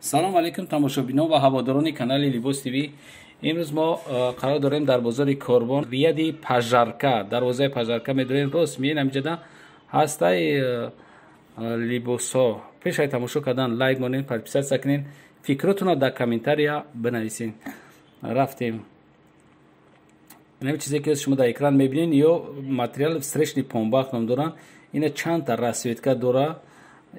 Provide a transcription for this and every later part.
Салом алейкум тамошобинон ва ҳаводорони канали Либос ТВ. Имрӯз мо қарор дорем дар бозори Корвон, рияди Пажарка, дарвозаи Пажарка медорем. Рост миен ҳамиҷода ҳастай либосҳо. Пешай тамошо кардан лайк монед, подписаться кунед, фикротонро дар комментария бинависед. Рафтем. Инами чизе ки шумо дар экран мебинед, ё материал встречный помбах ном доранд. Ина чандта расцветка дора.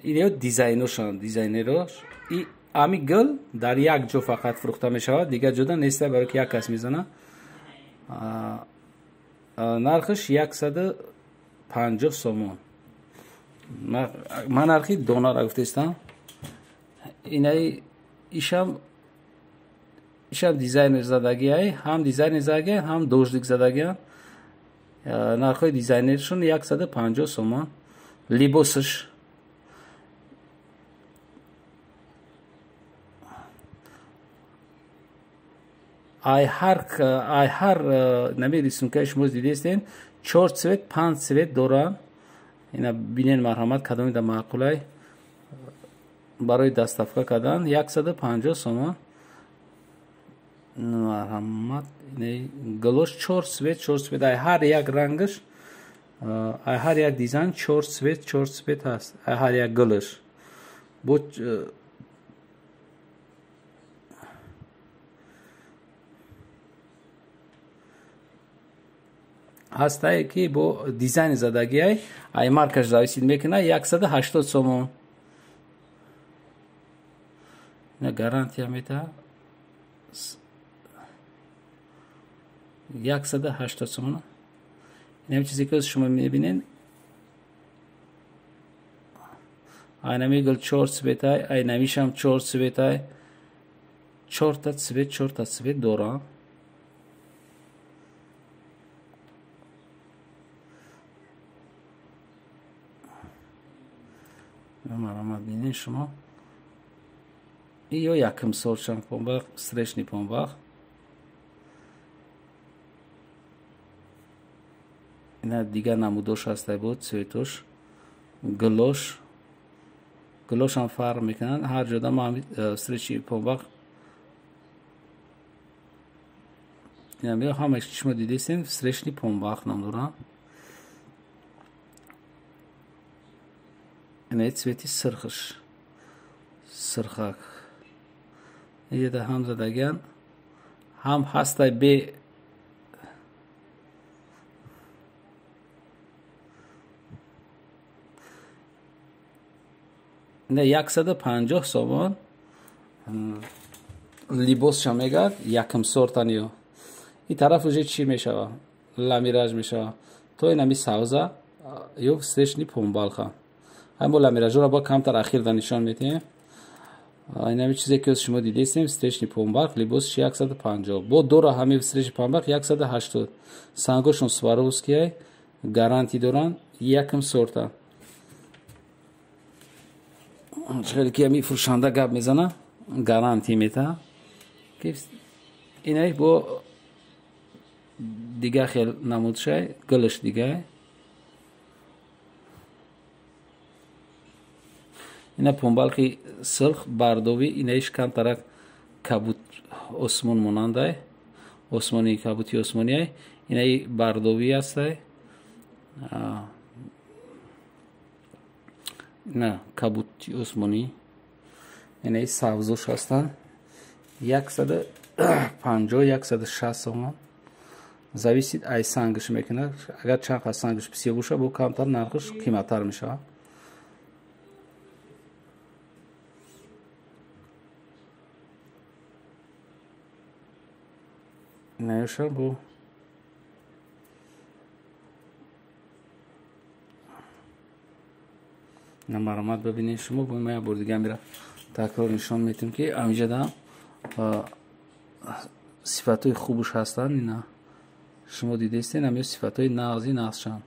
Ина дизайношанд, дизайнерош. И ами гул дар як ҷо фақат фурӯхта мешавад, дигар ҷода неста, барои ки як кас мезана. Нархаш 150 сомон. Ман нархи донара гуфтаистам. Инаи ишам дизайнер задагиай, ҳам дизайнер задагиай, ҳам дождик задагиай. Нархҳои дизайнершон 150 сомон. Либосаш ай ҳар нами рисункаи шумо дидестен, 4 цвет, 5 цвет доранд. Ина бинен, марҳамат, кадоми да маъқулай барои доставка кардан 150 сомон. Марҳамат, галош 4 цвет, 4 цвет, ай ҳар як рангаш, ай ҳар як дизайн 4 цвет, 4 цвет ҳаст, ай ҳар як галош. Бо ҳастае ки бо дизайни задагиай, ай маркаш зависид мекунад, 180 сомон. Ина гарантия метаҳад 180 сомон. Инам чизе ки шумо мебинед, айнами гул 4 цветай, айнамишам 4 цветай, 4 цвет, 4 цвет дорам. Марҳамат, бинед шумо. Ё якм соршам помбах, встречный помбах. Ина дигар намудош ҳастай, буд цветош, гулош. Гулошам фарқ мекунанд. Ҳар ҷода ма встречный помбах. Ина биё ҳамааш шумо дидестен, встречный помбах ном доранд. Ина цвети сирхш, сирхак. Иҷода ҳам задагиан, ҳам ҳастай бе ина 150 сомон либосша мегад, якм сортан ё. И тараф уже чӣ мешава? Ламираж мешава. То инами савза ё встречный помбалха. Ҳам ламиражро бо камтар ахир да нишон медиҳем. Инами чизе ки шумо дидестем, встречный помбалх, либосш 150. Бо дора ҳами встречный помбалх 180. Сангошон Сваровскиай, гарантӣ доранд, якм сорта. Хеле ки ҳами фурӯшанда гап мезана, гарантӣ метаҳад. Инай бо дигар хел намудшай, гулаш дигай. Ина помбалхи сирх бардовӣ, инаиш камтарак кабут осмон монандай, осмони кабути осмониай, инаи бардовӣ ҳастай. Ина кабути осмонӣ, инаи сабзош ҳастанд. 150, 160 сомон. Зависит ай сангаш мекунад. Агар чанд қад сангаш бисёр бошад, бо камтар нархаш қиматтар мешавад. Наёша бо намаромад бибинед шумо. Бо ма як бор дига мера такрор нишон метем, ки ҳамиҷода сифатҳои хубаш ҳастанд. Ина шумо дидестен, ҳамиё сифатҳои нағзи нағзшанд.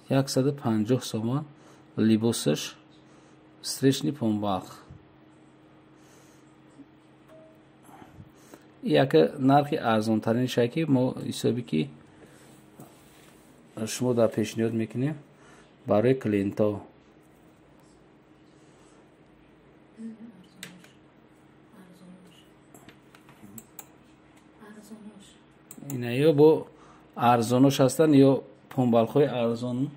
150 сомон либосаш, встречный помбах. Яке нархи арзонтаринше ки мо ҳисоби ки шумо дар пешниҳод мекунем барои клиентҳо. Ина ё бо арзонош ҳастанд ё помбалхои арзон.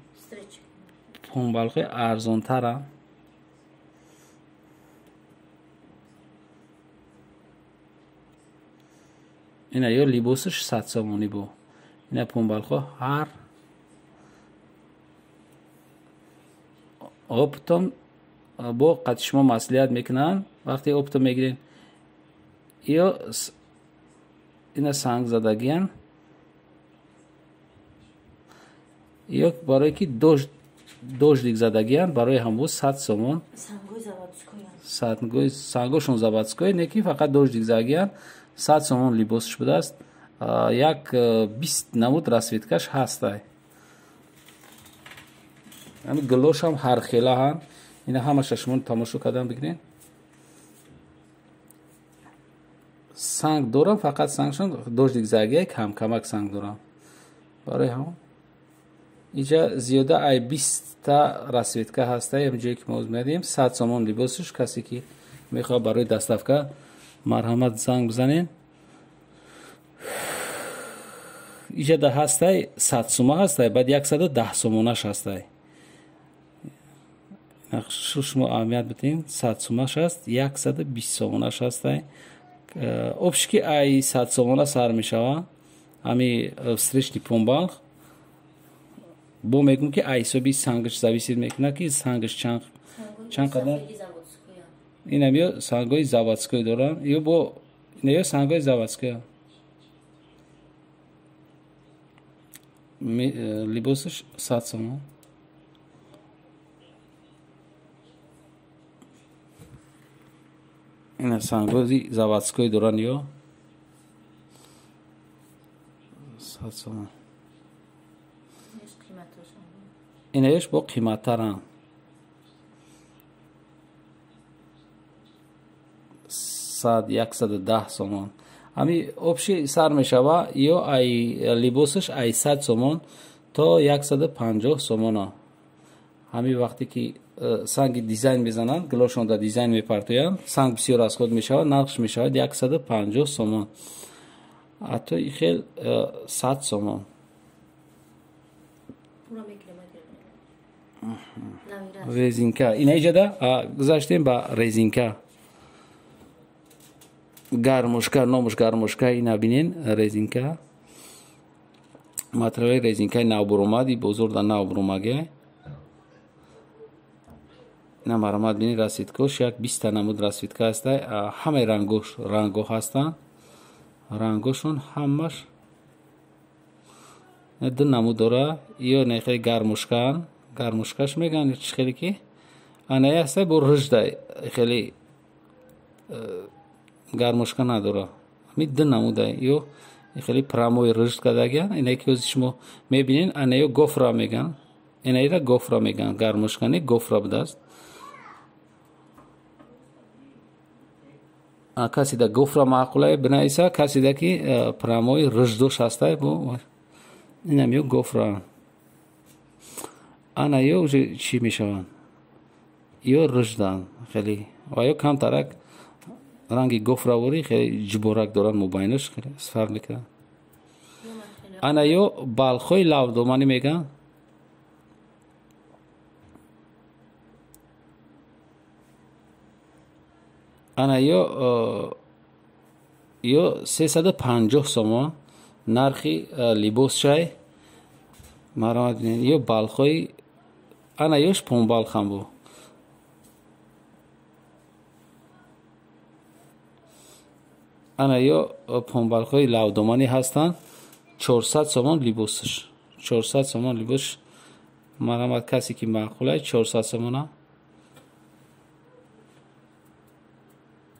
Помбалхои арзонтара. Ина ё либосаш 100 сомонӣ бо. Ина помбалхо ҳар оптом бо қати шумо маслиҳат мекунанд. Вақте оптом мегирен ё ина санг задагиян ё барое ки дождик задагиян барои ҳамбу 100 сомон. Сангошон заводской не ки фақат дождик задагиян 100 сомон либосш будааст. Як 20 намуд расцветкаш ҳастай. Ҳами гулошам ҳархелаҳанд. Ина ҳамаша шумо тамошо кардан бигирен. Санг дорам, фақат сангшон дождик задагия камкамак санг дорам. Барои ҳамон инҷа зиёда ай 20 та расцветка ҳастай. Ҳам ҷое ки мо медиҳем 100 сомон либосш. Касе ки мехоҳад барои доставка марҳамат занг бизанед. Инҷа да ҳастай 100 сума ҳастай, баъд 110 сомонаш ҳастай. Шумо аҳамият бидиҳед, 100 сумаш ҳаст, 120 сомонаш ҳастай. Обши ки ай 100 сомона сар мешава ҳами встречный помбалх. Бо мегӯм ки ай ҳисоби сангаш зависит мекунад ки сангаш чанд қадар. Инам ё сангҳои заводской доранд, ё бо ина ё сангҳои заводской. Либосаш 100 сомон. Ина сангҳои заводской доранд ё 100 сомон. Инаёш бо қиматтаранд. 100 110 сомон. Ҳами обши сар мешава ё ай либосаш ай 100 сомон то 150 сомона. Ҳами вақте ки санги дизайн мезананд, гулошон дар дизайн мепартоянд, санг бисёр аз худ мешавад, нархш мешавад 150 сомон. Ҳатто и хел 100 сомон. Резинка. Ина иҷада гузаштем ба резинка. Гармошка, номаш гармошка. Ина бинен резинка. Материали резинкаи навбуромад, и бозор дар навбуромаге. Ина марҳамат бинед расцветкош, як 20 та намуд расцветка ҳастай. Ҳамаи рангош ранго ҳастанд. Рангошон ҳамаш ду намуд дора. Ё не хеле гармошкаан, гармошкаш мегӯянд чи хеле ки анаи ҳастай бо рыждай хеле гармошка надора. Ҳами ду намуда ё хеле прямой рыжд кардагиян. Ине ки ҳозир шумо мебинед, анаё гофра мегӯянд. Инаира гофра мегӯянд, гармошка не, гофра будааст. Касе да гофра маъқулае бинависа, касе да ки прямой рыждош ҳастай бо инам ё гофра. Ана ё уже чӣ мешаванд? Ё рыжданд хеле ва ё камтарак ранги гофраворӣ хеле ҷуборак доранд мобайнаш, хеле фарқ мекунад. Ана ё балхҳои лавдоманӣ мегӯянд. Ана ё 350 сомон нархи либосшай. Марҳамат бинед, ё балхҳои ана ёш помбалхам бо. Ана ё помбалхҳои лавдоманӣ ҳастанд. 400 сомон либосш. 400 сомон либосш. Марҳамат касе ки маъқулай 400 сомона.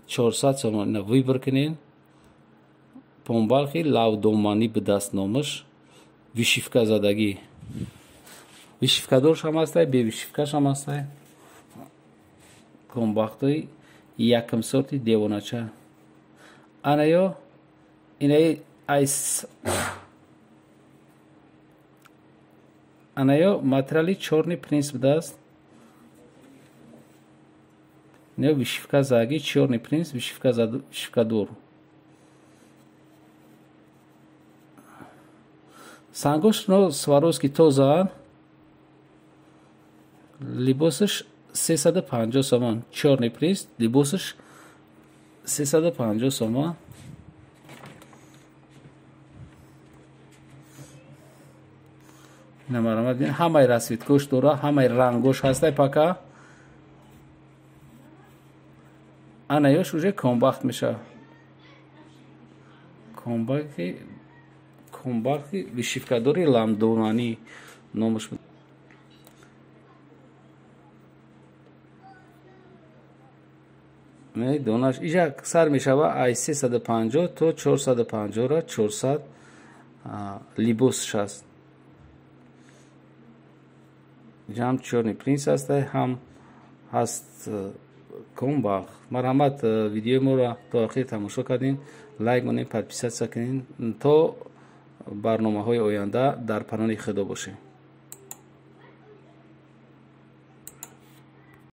400 сомон ина выбор кунед. Помбалхи лавдоманӣ будаст номаш. Вишивка задагӣ. Вишивкадорш ҳам ҳастай, бевишивкаш ҳам ҳастай. Комбахтои якм сорти девонача. Ана ё инаи айс ана ё материали чёрный принц будааст. Не вышивка заги, чёрный принц, вышивка вышивка дур. Сангош но Сваровски тоза. Либосаш 350 сомон. Чёрный принц, либосаш 350 сомон. Ҳамаи расцветкош дора, ҳамаи рангош ҳастай пока. Ана ёш уже комбахт мешава. Комбахти вышивкадори ламдонани номаш. Донаш ижа сар мешава ай 350 то 450 ра 400 либосш аст. Ҳам чёрный принц аст, ҳам ҳаст комбах. Марҳамат, видеои моро то охир тамошо кардин, лайк монед, подписаться кунед. То барномаҳои оянда дар паноҳи Худо бошед.